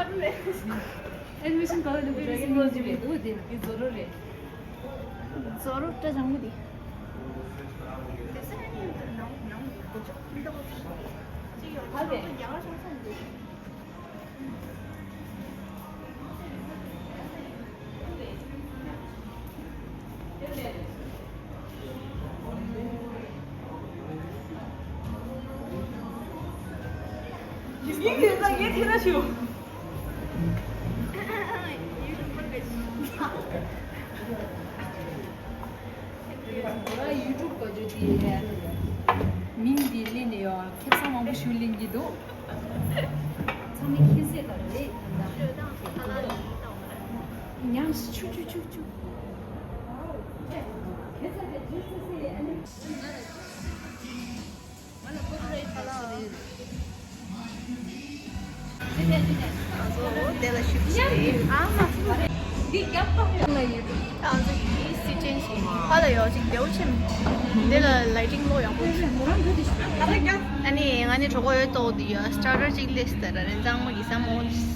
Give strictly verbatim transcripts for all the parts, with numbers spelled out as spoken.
ཀ་ཊུན་རེད། ཨེ་ནི་མེ་ཤན་ཀ་ཊུན་དེ་ཌེ་གོན་བོལ་ཅིག་རེད་འདུག་དེ་ནི་དེ་ཛོ་རོ་རེད། ཛོ་རོ་སྐྲ་ལྗང་མོ་དེ། ང་ཡུ་ཊུབ་ག་ཚོད་དེ་མིང་འདི་ལེན་ནས་ཡོད། ཁེ་བཟང་མང་པོ་ཞིག་ལེན་གྱི་འདུག་ཚང་མས་ཁྱེད་ཟས་དང་རེད་ད། ཉམས་ཆུ་ཆུ་ཆུ་ཆུ། དེ་ལ་ཞིབ་ཅིག་ཨ་མ། འདི་རྒྱབ་པ་ཡོད་ལ་ཡོད། ཨ་ཙི་ཡིས་སི་ཅན་ཞིག་ཕ་ལ་ཡོད་ཅིག་དེའུ་ཆེམ། དེ་ལ་ལའི་ཊིང་ལོ་ཡག་པོ་ཞིག་ཨ་ནི་ང་ནི་གྲོགས་པོ་ཡོད་ཏོག་དེ་ཡོད། སི་ཊར་ཊར་ཅིག་ལས་ཟེར་ར་རེན་གཙང་མ་གི་ས་མོ། གཉིས་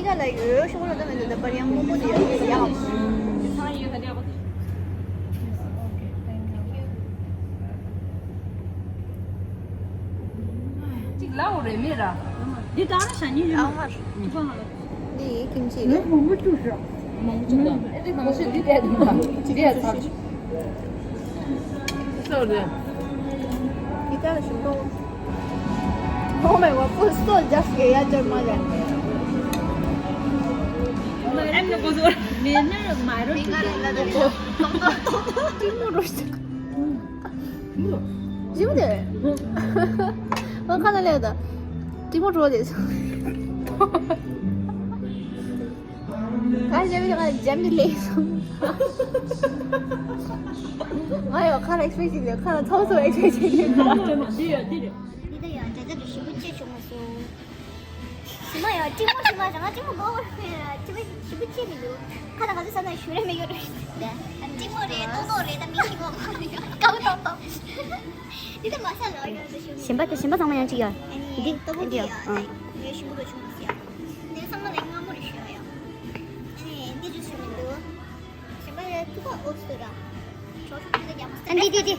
ཀ་ལ་ཡོད་ཤོག་ལ་ད་མི་འདུག་ད་པར་ཡང་སྔོན་པོ་དེ་ཡོད་ཡག་གཅིག་ལའོ་རེད་མེད་ར། འདི་ད་ར་ཤ་ཉེ་ཡོད་མ། འདི་ཁྱིམ་ཆས་རེད། མང་པོ་འདི་ལས་དུ་མ་འདི་ལས་ཚར། འདི་ལས་ཞིག་ཏོ། Oh my god, food store just gaya jarma le. Mara ne gozo. Ne ne maro. Tingare la de. Timo roast. Jimde. Wa kana le da. Timo ro de. Ka jemi ka jemi le. Ayo, kana expect de, kana toso expect de. འདི་ད་ཡང་དྲ་རྒྱ་དུ་ཞིམ་པོ་སྐྱེས་བྱུང་མ་སོང་། ཞིམ་པ་ཡང་གཅིག་མོ་ཞིམ་པ་ཞིམ་པ་གཅིག་མོ་གོ་ཞིམ་པོ་ཞིམ་པོ་སྐྱེས་མི་འདུག་ཁ་ད་ག་ཚོད་ཟ་ན་ཞུ་རེ་མི་ཡོད་རེད། གཅིག་མོ་རེད། ཏོག་ཏོག་རེད། ད་མི་ཞིག་མོ་གོ་རེད། ཀའུ་ཏོག་ཏོག་འདི་ད་མ་ས་ལ་ཡོད་ཞིམ་པ་དེ་ཞིམ་པ་ཚང་མ་ཡང་གཅིག་ཡོད། འདི་ཏོག་ཏོག་འདི་ཡོད། ཡང་ཞིམ་པོ་རུ་བྱུང་མ་སོང་། འདི་ཚང་མ་ལ་སྔ་མོ་རེ་ཞུ་ཡ་ཡང་འདི་ཅུ་ཞིག་མི་འདུག་ཞིམ་པ་ཡོད། ཐུག་པ་འོབས་སུ་ར། འདི་འདི་འདི།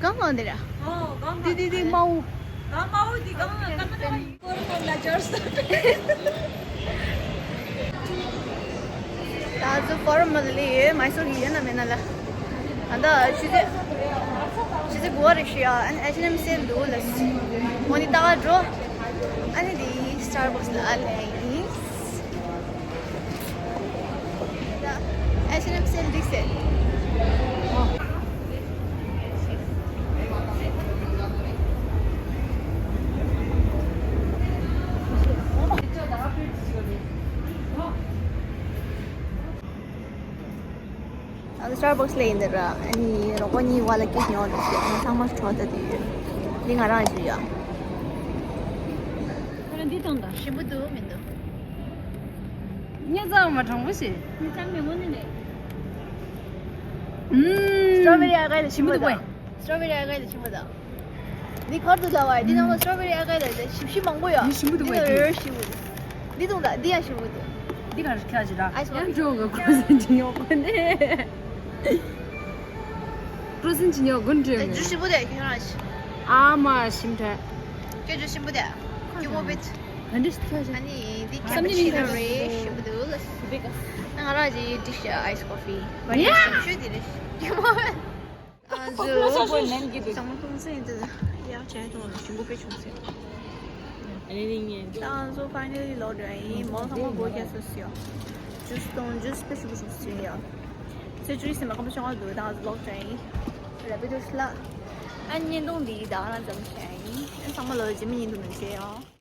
གང་གང་འདི་ར། འདི་འདི་འདི་མའུ། ད་ཚོ་ཕོར་མ་ལ་ལས་ཡོད་མ་སོགས་ཡིན་ན་མེད་ན་ལ། ཨ་ད་ཆུ་ཚོད་ཆུ་ཚོད་དགུ་པ་རེད་ཤི་ཡ། ཨ་ནི་ཨེ་ཆི་ཨེན་སེལ་འདུག་ལ། འོ་ནི་ད་ག་འགྲོ། ཨ་ནི་དེ་སི་ཊར་བག་སི་ལ་ཨ་ལས་ཡིན། ད་ཨེ་ཆི་ཨེན་སེལ་འགྲིག་ཟེར། ཨ་ནི་སི་ཊར་བག་སི་ལ་ཡིན་ད་ར། ཨ་ནི་རོགས་པ་གཉིས་བ་ལ་ཀེག་ཉོ་འདུག་ཟེར། ཨ་ནི་ཚང་མ་ཁྲོ་ད་དུ་ཡོད། འདི་ང་རང་ཞུ་ཡ། ཁ་ན་འདི་བཏང་ད། ཞིམ་པོ་འདུག་མི་འདུག་སྙན་ཚ་མ་དྲང་པོ་ཞིག་སྙན་ཚ་མི་ངོ་ནི་ནས། ཨུམ། སི་ཊོ་བེ་རི་ཨ་ག་ལ་ཞིམ་པོ་འདུག་པས། སི་ཊོ་བེ་རི་ཨ་ག་ལ་ཞིམ་པོ་འདུག་འདི་ཁར་དུ་ལ་བ་འདི་ནང་ལ་སི་ཊོ་བེ་རི་ཨ་ག་ལ་ཞིབ་ཞིབ་མང་པོ་ཡོད། འདི་ཞིམ་པོ་འདུག་པས། འདི་ཞིམ་པོ་འདུག་འདི་དང་ད་འདི་ཡང་ཞིམ་པོ་འདུག་འདི་ག་རེ་ཁྱག་ཅིག་ར། ཨའི་སི་ཡང་ཇོ་ག་ཀྲོ་སན་ཅི་ཉོ་གོ་ནས། ཀྲོ་སན་ཅི་ཉོ་གོ་འདྲེ། ཇུས་ཞིམ་པོ་དེ་ཁྱོད་རང་ཞིམ། ཨ་མ་ཞིམ་དྲ། ཁྱོད་ཇུས་ཞིམ་པོ་དེ། ཁྱོད་མོ་བེད། ག་འདྲེ་ཞིག་ཁྱོད་ཨ་ནི་འདི་ཀེ་པུ་ཆི་ནོ་རེད། ཞིམ་པོ་འདུག་ལ། ང་རང་ཅི་འགྲིག་ཤག་ཨའི་སི་ཀོ་ཕི། ང་ནི་ཞིམ་ཤོས་དེ་རེད། ཁྱོད་མོ་བེད། ཨ་ཟོ་ཟོ་ནན་གྱི་འདུག་ཚང་མ་གཏོང་སེ་ཡིན་ཏེ། ཡག་བྱས་ཐོང་ཞིམ་པོ་དཔེ་བྱུང་ཟེར། ཨ་ནི་ནི་ངས། ད་ང་ཚོ་ཕའི་ནལ་ལི་ལོག་འགྲོ་ཡིན། མོ་ཚང་མ་སྒོ་རྒྱག་སོ་སོ་ཡོད། ཇུས་གཏོང་ཇུས་དཔེ་ཞིམ་པོ་བྱུང་ཟེར་ཡ། ཚེ་ཇུས་ཟེར་མ་ཁམས་པ་ཤོང་བ་འདུག་ད་ང་ཚོ་ལོག་འགྲོ་ཡིན། ར་པི་ཏོ་ཤི་ལ། ཨ་ནི་བརྙན་ཐུང་འདི་ད་ག་རང་ཙམ་བྱས་ཡིན། ཨ་ཚང་མ་ལོ་རྗེས་མའི་བརྙན་ཐུང་ནང་མཇལ་ཡོང་།